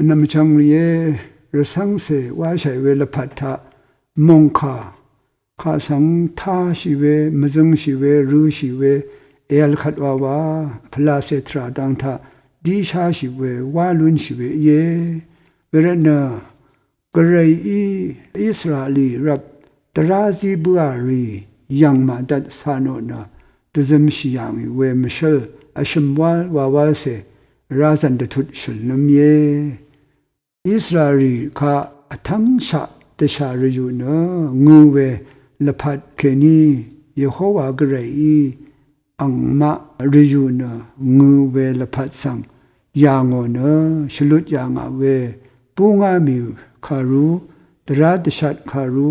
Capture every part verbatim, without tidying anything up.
Nv̀mchvng rìé, rvcv́ngcè wáshàì we lvpat taq mòngkà kaq svng táshì we, mvzøngshì we, rø̄shì we, èv̄l kvt wawa, pvlacè tvrà dang taq dísháshì we, wá lúnshì we íe. Wervtnø Gvrayí Israelí rvp dvrá zí bǿà rì yv̀ng màdvt cà nò nø dvzømshì yà ngì we mvshǿl vshø̀m wál wawálcè razv̀n dvtut shø̀lnǿm íe. Israelí kaq vtv́ngshaq dvshà rvyù nø ngø̄ we lvpat kèní Yehowa Gvrayí angmaq rvyù nø ngø̄ we lvpat svng yà ngò nø shvlut yà ngà we búngá mì kàrú, dvrá dvshat kàrú,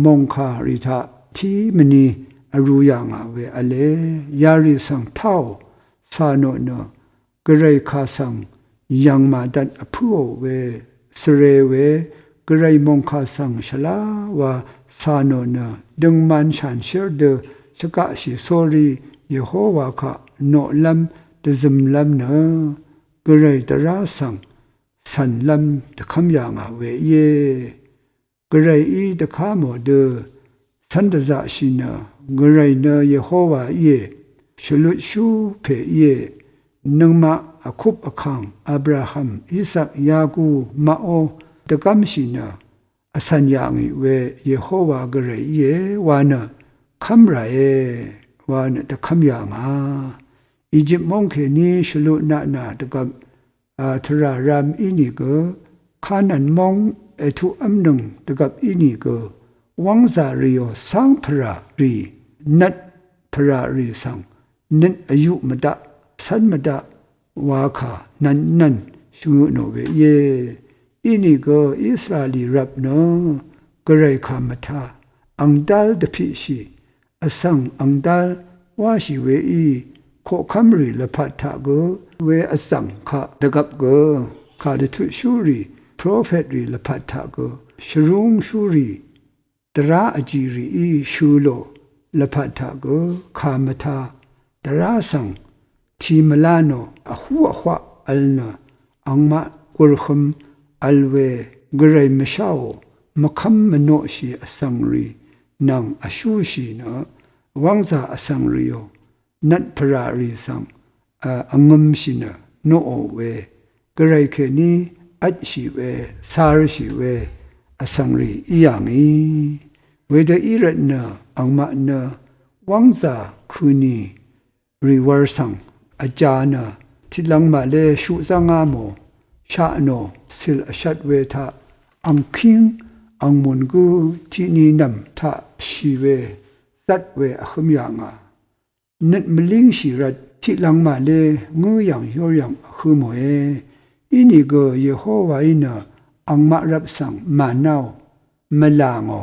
mòngkà rì taq tí mvni vrū yà ngà we v̄le. Yarì svng táò cà nò nø Gvray kà svng yv̀ng màdvt vpǿò we svre we, Gvray mòngkà svng shvlá wa cà nò nø døngman shànshér dø shvgaqshì sórí Yehowa kaq noqlv́m dvzømlv́m nø Gvray dvrá svng cv̀nlv́m dvkv́m yà ngà we íe. Gvrayí dvká mò dø cv́n dvzaqshì nø, Gvray nø Yehowa íe, shvlutshú pè íe, nøngmaq vkup vkàng Abraham, Isak, Yaku maqó dvgv́mshì nø vcv̀n yà ngì we Yehowa Gvray íe wa nø kv́m ràe wa nø dvkv́m yà ngà. Ejip móng kèní shvlut naqnà dvgvp a, tvrà ram ínìgø, Kanan móng ètuq v́mnøng dvgvp ínìgø, wv́ngzà rìò cáng pvrà rì, nvt pvrà rì svng, nøt vyuq mvdaq, cv́n mvdaq, wakà, nv̀nnv̀n, shvngø tnò we íe. Ínìgø Israelí rvp nø, Gvray kà mvtá, angdál dvpiqshì, vsvng angdál wáshì weí, koqkv́mrì lvpat taq gø, we vzv̀ng kaq dvgvp gø, kà dvtutshúrì, profetrì lvpat taq gø, shvrúngshúrì, dvrá vjìrìí shø̄ lò, lvpat taq gø, kà mvtá, dvrá svng, tì mvlá nò, vhú vhwaq vl nø, angmaq gurhøm vl we, Gvray mvsháò, mvkv́m mvnoqshì vsvngrì, nvng vshúshì nø, wv́ngzà vsvngrìò, nvt pvrà rì svng, a, vngømshì nø, noqò we, Gvray kèní, vtshì we, carshì we, vsvngrì í yà ngì. Wedø í rvtnø, angmaq nø, wv́ngzà køni, rì wv̄r svng, vjā nø, tiqlvng màlé shuqzv́ngá mò, shaq nò, cìl vshvt we taq, angkíng, angmùn gǿ, tiqni nv̀m taq shì we, zvt we vhǿm yà ngà. Nøt mvlíngshì rvt, tiqlvng màlé, ngǿ yv̀ng yór yv̀ng vhǿ mòe. Ínìgø Yehowaí nø, angmaq rvp svng, mànáò, mvlà ngò,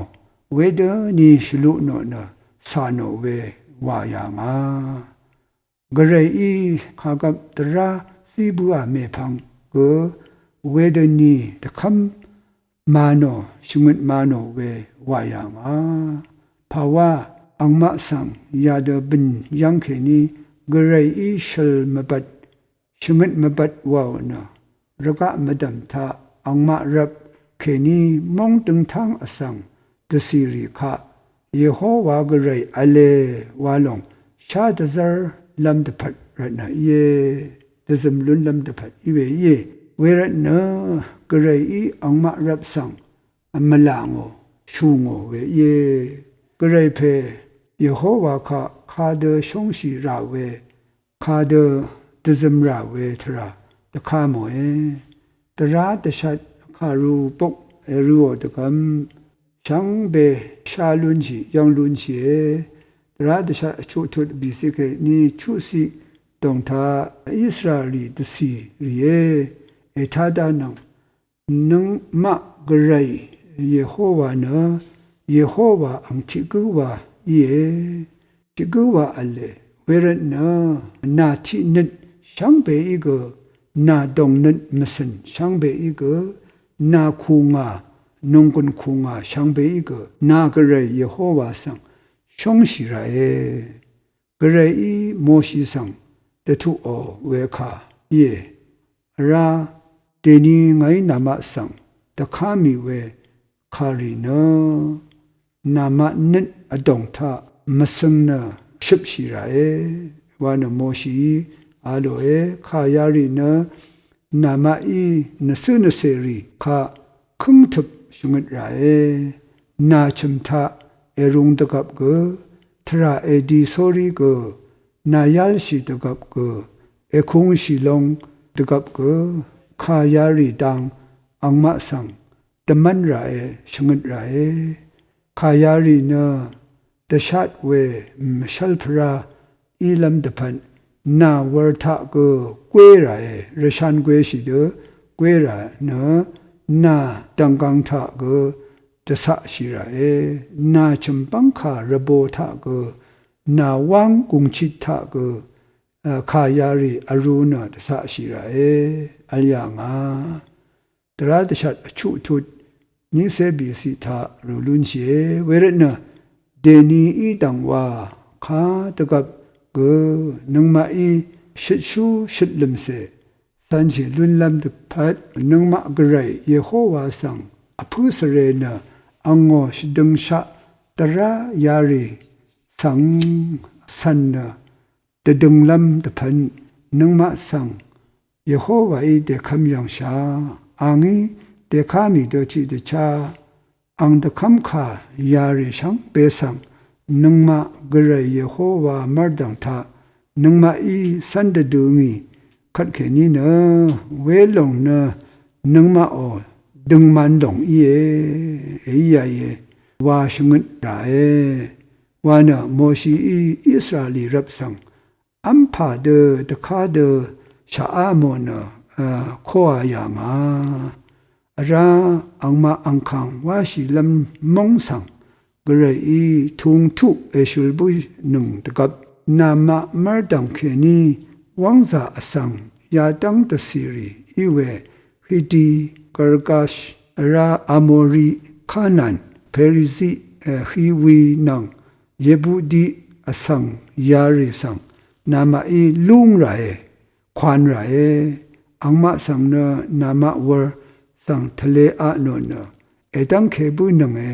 wedø ni shvluq nò nø, cà nò we, wà yà ngà. Gvrayí kàgvp dvrá zí bǿà mèpvng gø wedøni dvkv́m mànò shvngøt mànò we wà yà ngà. Pàwá angmaq svng yadø bø̀n yv́ng kèní Gvrayí shøl mvbvt shvngøt mvbvt wàò nø rvgaq mvdv̀m taq angmaq rvp kèní móng døngtáng vsvng dvcìrì kaq Yehowa Gvray v̄le wa lòng shá dvzv́rlv́m dvpvt rvtnø íe, dvzøm lúnlv́m dvpvt í we íe. Wervtnø Gvrayí angmaq rvp svng mvlà ngò, shù ngò we íe. Gvray pè Yehowa kaq kadø shóngshì rà we kadø dvzøm rà we tvrà dvka mòe. Dvrá dvshat kàru bok èrøò dvgvm shvngbe shá lúnshì yv́ng lúnshìe. Dvrá dvshat vchuqtut bìciq kèní chuqciq dòng taq Israelí dvcì rìé. Ètá dá nvng nøngmaq Gvray Yehowa nø, Yehowa ang tiq gǿ wa íe. Tiq gǿ wa v̄le, wervtnø nà tiq nøt shvngbeí gø, nà dòng nøt mvcø̀n shvngbeí gø, nà kùngà, nònggùn kùngà shvngbeí gø, nà Gvray Yehowa svng shóngshì ràe. Gvrayí Moshi svng dvtuqò we kà íe. Vrá Dèní ngàí namaq svng dvká mì we kàrì nø namaq nøt vdòng taq mvsøng nø shøpshì ràe wa nø Moshií a lòe. Kà yarì nø namaqí nvcǿ nvcèrì kaq kǿngtøp shvngøt ràe. Nà chø̀m taq èrung dvgvp gø, tvrà èdi sórí gø, nà yálshì dvgvp gø, èkungshì long dvgvp gø, kà yarì dang angmaq svng dvmv́n ràe, shvngøt ràe. Kà yarì nø dvshat we mvshv́lpvrá ílv́m dvpvt nà wur taq gø gwé ràe, rvshan gwéshì dø gwé rà nø nà dv̀nggvng taq gø dvcaqshì ràe. Nà chø̀m bv́ngkà rvbò taq gø, nà wáng gùngchit taq gø, a, kà yarì vrū nø dvcaqshì ràe. Vl yà ngà. Dvrá dvshat vchuq tut nícé bìciq taq rù lúnshìe. Wervtnø dèní í dv̀ng wa kadvgvp gø nøngmaqí shøtshú shøtlø̀mcè cv̄nshì lúnlv́m dvpvt nøngmaq Gvray Yehowa svng vpǿ svre nø angò shvdøngshaq dvrá yarì svng cv̀n nø dvdønglv́m dvpvt nøngmaq svng Yehowaí dèkv́m yv̀ngshà. Angí dèká mì dø tiqdvchá ang dvkv́mkà yarì shvngbe svng nøngmaq Gvray Yehowa mv́rdv̀ng taq nøngmaqí cv́n dvdø ngì kvtkèní nø welòng nø nøngmaqò døngman lòng íe, èí yàìe wa shvngøt ràe wa nø Moshií Israelí rvp svng v́mpà dø dvká dø shàá mò nø, a, kóa yà ngà. Vrá angmaq angkàng wáshìlv́m móng svng Gvrayí tungtuq èshøl bǿnøng dvgvp namaq mv́rdv̀ng kèní wv́ngzà vsvng yadv́ng dvcìrì í we Hiti, Girgash, vrá Amori, Kanan, Perizi, e, Hiwi nvng Yebudiq vsvng yarì svng namaqí lúng ràe, kwan ràe. Angmaq svng nø namaq wur svng tvle a nò nø èdv́ngke bǿnønge,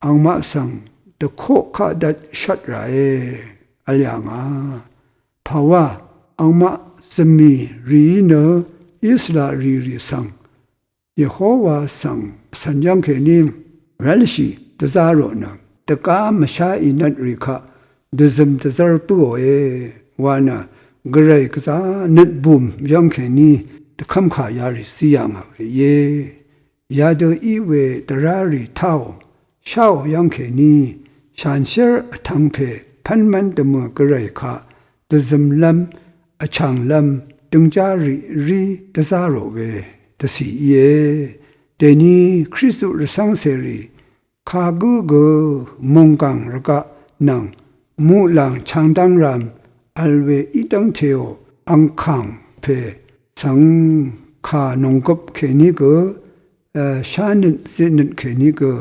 angmaq svng dvkoq kaq dvt shvt ràe vl yà ngà. Pàwá angmaq zvmì rìí nø Israel rìrì svng Yehowa svng cv̀n yv́ng kèní rv́lshì dvzá rò nø dvgá mvshá ìnvt rì kaq dvzøm dvzv́r bǿòe wa nø Gvray gvzá nøt bùm yv́ng kèní dvkv́mkà yarì zí yà ngà we íe. Yadø í we dvrá rì táò sháò yv́ng kèní shanshér vtvng pè pv́nmv́n dvmø̀ Gvray kaq dvzømlv́m vchànglv́m døngjá rì rí dvzá rò we dvcì íe. Dèní Kristu rvcv́ng cèrì kagǿ gø mònggàng rvgaq nvng muqlàng changdáng ram vl we í dv́ngteò angkàng pè svng kà nònggøp kèní gø, e, shánøt zitnøt kèní gø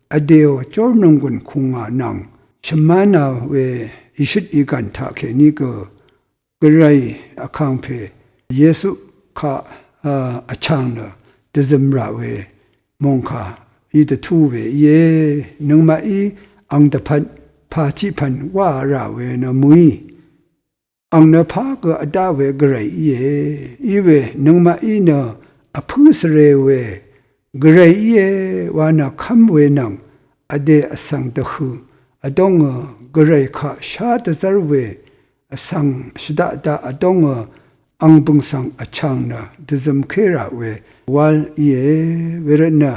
vdèò jórnònggùn kùngà nvng shvmána we ìshøt ìgv̀n taq kèní gø Gvray vkàngpè Yesu kaq, a, vchàng nø dvzøm rà we mòngkà í dvtú we íe. Nøngmaqí ang dvpvt pà tiqpv̀n wá rà we nø mø̀í. Ang nø pà gø vdá we Gvray íe. Í we nøngmaqí nø vpǿ svre we Gvray íe wa nø kv́m we nvng vdè vsvng dvhø̀ vdóngø Gvray kaq shá dvzv́r we vsvng shvdaq daq vdóngø ang bø̀ng svng vchàng nø dvzømké rà we wál íe. Wervtnø,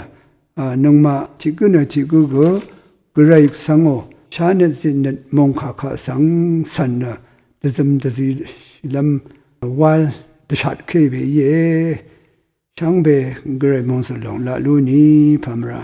a, nøngmaq tiq gǿ nø tiq gǿ gø Gvray svngò shánøt zitnøt mòngkà kaq svng cv̀n nø dvzøm dvzilv́m wál dvshatké we íe. Shvngbe Gvray mòngsø̀l lòng laq lú ni pàmvrá.